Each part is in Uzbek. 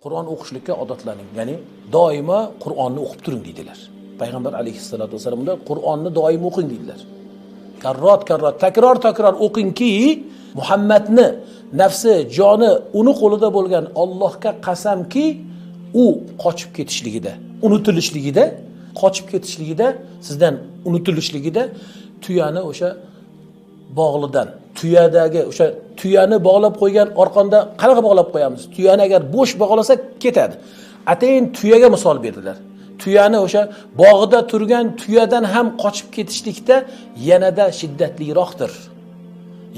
Qur'on o'qishlikka odatlaning, ya'ni doimo Qur'onni o'qib turing deydilar. Payg'ambar alayhissalatu vassalam Qur'onni doim o'qing deydilar. Karrot karrot, takror takror o'qingki, Muhammadni nafsi, joni uni qo'lida bo'lgan Allohga qasamki, u qochib ketishligida, unutilishligida, qochib ketishligida, sizdan unutilishligida tuyani o'sha bog'lidan, tuyadagi o'sha tuyani bog'lab qo'ygan orqonda qanaqa bog'lab qo'yamiz? Tuyani agar bo'sh bog'lasak ketadi. Atayin tuyaga misol berdilar. Tuyani o'sha bog'ida turgan tuyadan ham qochib ketishlikda yanada shiddatliroqdir,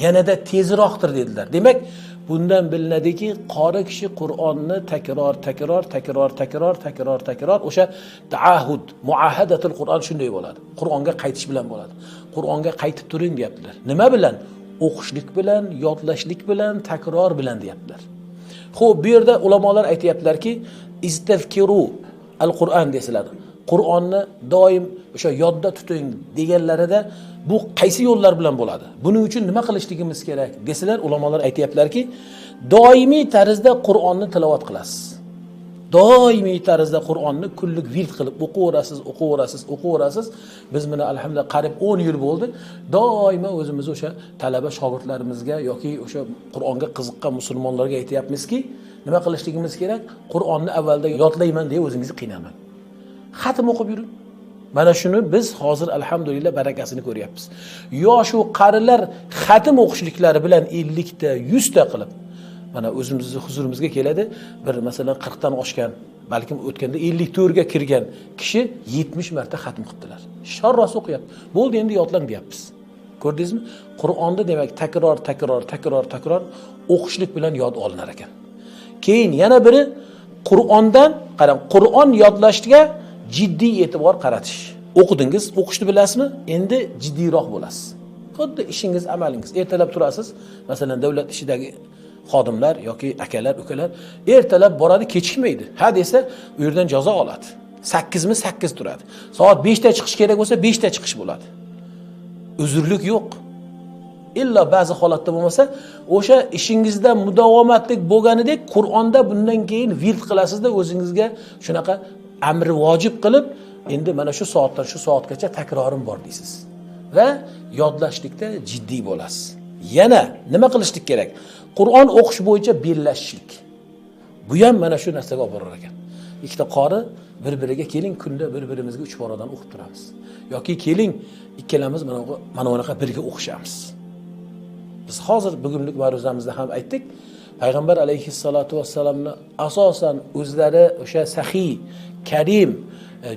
yanada tezroqdir dedilar. Demak, bundan bilinadiki, qori kishi Qur'onni takror takror takror takror takror takror o'sha taahud, muahadatul Qur'on shunday bo'ladi. Qur'onga qaytish bilan bo'ladi. Qur'onga qaytib turing deyaptilar. Nima bilan? O'qishlik bilan, yodlashlik bilan, takror bilan deyaptilar. Xo'p, bu yerda ulamolar aytayaptilarki, istafkiru al-Qur'on desalar, Qur'onni doim o'sha yodda tuting deganlarida bu qaysi yo'llar bilan bo'ladi? Buning uchun nima qilishligimiz kerak desalar, ulamolar aytayaptilarki, doimiy tarzda Qur'onni tilovat qilasiz. Doimiy tarzda Qur'onni kunlik vird qilib o'qiyverasiz, o'qiyverasiz, o'qiyverasiz. Biz mana alhamdulillah qariyb 10 yil bo'ldi. Doimo o'zimiz o'sha talaba shogirdlarimizga yoki o'sha Qur'onga qiziqqan musulmonlarga aytayapmizki, nima qilishligimiz kerak? Qur'onni avvalda yodlayman deya o'zingizni qiynamang. Xatm o'qib yuring. Mana shuni biz hozir alhamdulillah barakasini ko'ryapmiz. Yosh u qarilar xatm o'qishliklari bilan 50 ta, 100 ta qilib mana o'zimizni huzurimizga keladi. Bir masalan 40 dan oshgan, balkim o'tganda 54 ga kirgan kishi 70 marta xatm qildilar. Sharros o'qiyapti. Bo'ldi, endi yodlang deyapmiz. Ko'rdingizmi? Qur'onda demak takror takror takror takror o'qishlik bilan yod olinar ekan. Keyin yana biri Qur'ondan qarang, Qur'on yodlashga jiddiy e'tibor qaratish. O'qidingiz, o'qishni bilasizmi? Endi jiddiyroq bo'lasiz. Xuddi ishingiz, amalingiz. Ertalab turasiz, masalan, davlat ishidagi xodimlar yoki akalar, ukalar ertalab boradi, kechikmaydi. Ha desa, u yerdan jazo oladi. 8 mi 8 turadi. Soat 5 da chiqish kerak bo'lsa, 5 da chiqish bo'ladi. Uzrlik yo'q. Illa ba'zi holatda bo'lmasa, o'sha ishingizda mudovomatlik bo'lganidek Qur'onda bundan keyin vird qilasizda o'zingizga shunaqa amri vojib qilib, endi mana shu soatdan shu soatgacha takrorim bor deysiz. Va yodlashlikda jiddiy bo'lasiz. Yana nima qilishlik kerak? Qur'on o'qish bo'yicha bellashishlik. Bu ham mana shu narsaga olib borar ekan. Ikkita qori bir-biriga keling, kunda bir-birimizga 3 poradan o'qib turamiz. Yoki keling, ikkalamiz mana bunaqa birga o'qishamiz. Biz hozir bugunlik ma'ruzamizda ham aytdik, Payg'ambar alayhissalatu vassalamni asosan o'zlari o'sha saxiy, karim,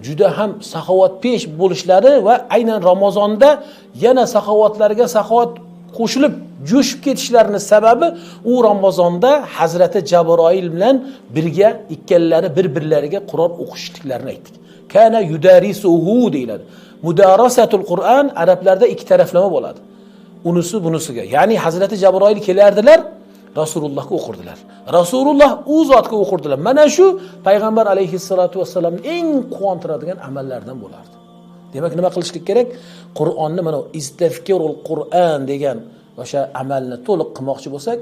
juda ham saxovatpesh bo'lishlari va aynan Ramazonda yana saxovatlarga saxovat qo'shilib jo'shib ketishlarining sababi u Ramazonda Hazrati Jabroil bilan birga ikkalalari bir-birlariga Qur'on o'qishliklarini aytdik. Kana yudarisuhu deyiladi. Mudarasatul Qur'on arablarda ikki taraflama bo'ladi. Unisi bunisiga. Ya'ni Hazrati Jabroil kelardilar, Rasulullohga o'qirdilar. Rasululloh u zotga o'qirdilar. Mana shu payg'ambar alayhissalatu vassalamning eng quvontiradigan amallaridan bo'lardi. Demak, nima qilishlik kerak? Qur'onni mana istafkirul Qur'on degan o'sha amalni to'liq qilmoqchi bo'lsak,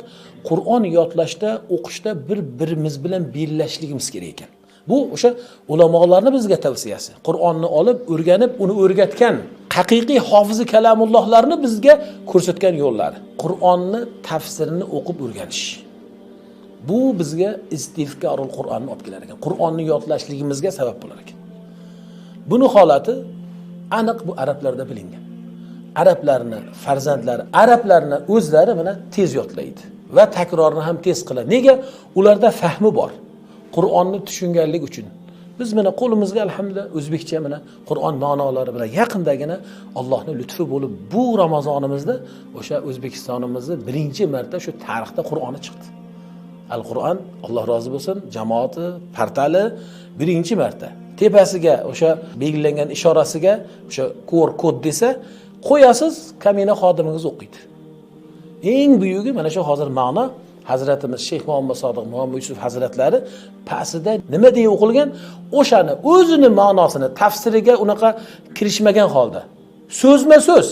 Qur'on yodlashda, o'qishda bir-birimiz bilan bellashligimiz kerak ekan. Bu o'sha ulamolarning bizga tavsiyasi. Qur'onni olib, o'rganib, uni o'rgatgan haqiqiy hofizi kalamullohlarni bizga ko'rsatgan yo'llari. Qur'onni tafsirini o'qib o'rganish. Bu bizga istifkarul Qur'onni olib kelar ekan. Qur'onni yodlashligimizga sabab bo'lar ekan. Buni holati aniq bu arablarda bilingan. Arablarni farzandlari, arablarni o'zlari mana tez yodlaydi va takrorni ham tez qiladi. Nega? Ularda fahmi bor. Qur'onni tushunganlik uchun. Biz mana qo'limizga alhamdulillah o'zbekcha mana Qur'on ma'nolari bilan yaqindagina Allohning lutfi bo'lib bu Ramazonimizda o'sha O'zbekistonimizni birinchi marta shu tarixda Qur'oni chiqdi. Al-Qur'on, Alloh rozi bo'lsin, jamoati, portali birinchi marta tepasiga o'sha belgilangan ishorasiga o'sha QR kod desa qo'yasiz, kamina xodimingiz o'qiydi. Eng buyugi mana shu hozir ma'no Hazratimiz Sheyx Muhammad Sodiq Muhammad Yusuf hazratlari pastida nima deya o'qilgan, o'shani o'zini ma'nosini tafsiriga unaqa kirishmagan holda so'zma so'z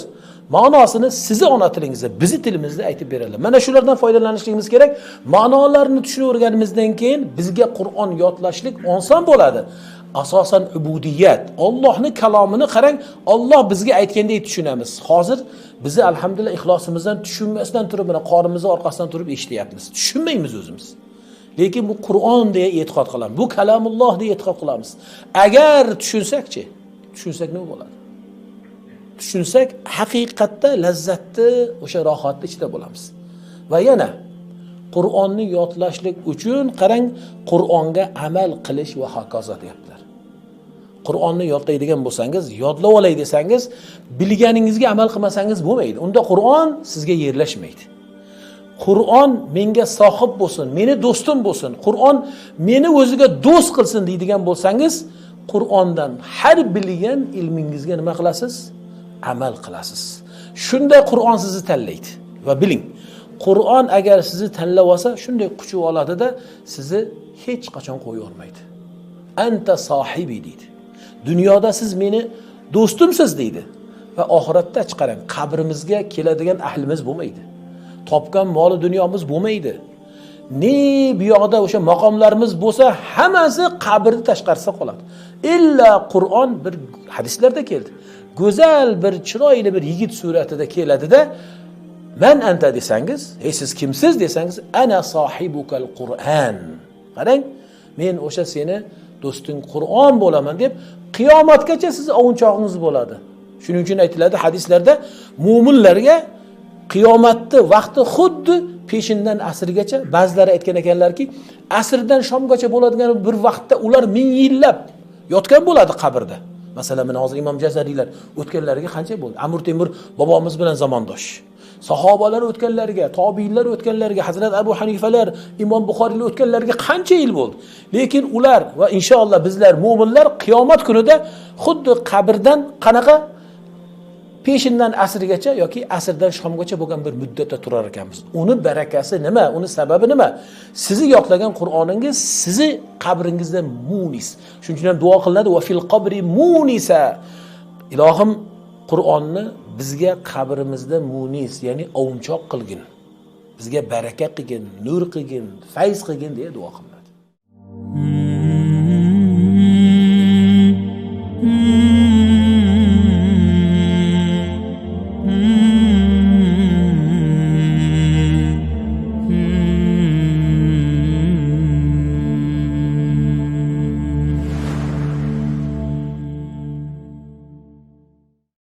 Ma'nosini sizni ona tilingizda, bizni tilimizda aytib beradilar. Mana shulardan foydalanishligimiz kerak. Ma'nolarini tushunib o'rganimizdan keyin bizga Qur'on yodlashlik oson bo'ladi. Asosan ubudiyat, Allohning kalomini qarang, Alloh bizga aytgandek tushunamiz. Hozir bizni alhamdulillah ixlosimizdan tushunmasdan turib, mana qornimizni orqasidan turib eshityapmiz. Tushunmaymiz o'zimiz. Lekin bu Qur'on deya e'tiqod qilamiz. Bu kalamulloh deya e'tiqod qilamiz. Agar tushunsakchi, tushunsak nima bo'ladi? Tushunsak haqiqatda lazzatni, o'sha rohatni ichida bo'lamiz. Va yana Qur'onni yodlashlik uchun qarang, Qur'onga amal qilish va hokazo deyaptilar. Qur'onni yodlaydigan bo'lsangiz, yodlab olay desangiz, bilganingizga amal qilmasangiz bo'lmaydi. Unda Qur'on sizga yerlashmaydi. Qur'on menga sohib bo'lsin, meni do'stim bo'lsin, Qur'on meni o'ziga do'st qilsin deydigan bo'lsangiz, Qur'ondan har bilgan ilmingizga nima qilasiz? Amal qilasiz. Shunda Qur'on sizni tanlaydi. Va biling, Qur'on agar sizni tanlab olsa, shunday quchib oladida sizni hech qachon qo'yib yubormaydi. Anta sohibi deydi. Dunyoda siz meni do'stimsiz deydi. Va oxiratda chiqarang, qabrimizga keladigan ahlimiz bo'lmaydi. Topgan moli dunyomiz bo'lmaydi. Ne bu yoqda o'sha maqomlarimiz bo'lsa, hammasi qabrni tashqarisida qoladi. Illa Qur'on bir hadislarda keldi. Go'zal bir chiroyli bir yigit suratida keladida, man anta desangiz, ey siz kimsiz desangiz, ana sohibukal Qur'an. Qarang, men o'sha seni do'sting Qur'on bo'laman deb qiyomatgacha siz ovunchog'ingiz bo'ladi. Shuning uchun aytiladi hadislarda, mu'minlarga qiyomatni vaqti xuddi peshindan asrgacha, ba'zilari aytgan ekanlarki, asrdan shomgacha bo'ladigan bir vaqtda ular ming yillab yotgan bo'ladi qabrda. Masalan, mana hozir Imom Jazariylar o'tganlariga qancha bo'ldi? Amir Temur bobomiz bilan zamondosh. Sahobalar o'tganlariga, tobiinlar o'tganlariga, Hazrat Abu Hanifalar, Imom Buxoriylar o'tganlariga qancha yil bo'ldi? Lekin ular va inshaalloh bizlar mu'minlar qiyomat kunida xuddi qabrdan qanaqa peshindan asrgacha yoki asrdan shomgacha bo'lgan bir muddatda turar ekanmiz. Uni barakasi nima? Uni sababi nima? Sizni yodlagan Qur'oningiz sizni qabringizda munis. Shuning uchun ham duo qilinadi, va fil qabri munisa. Ilohim, Qur'onni bizga qabrimizda munis, ya'ni ovunchoq qilgin. Bizga baraka qilgin, nur qilgin, fayz qilgin deya duo qilinadi.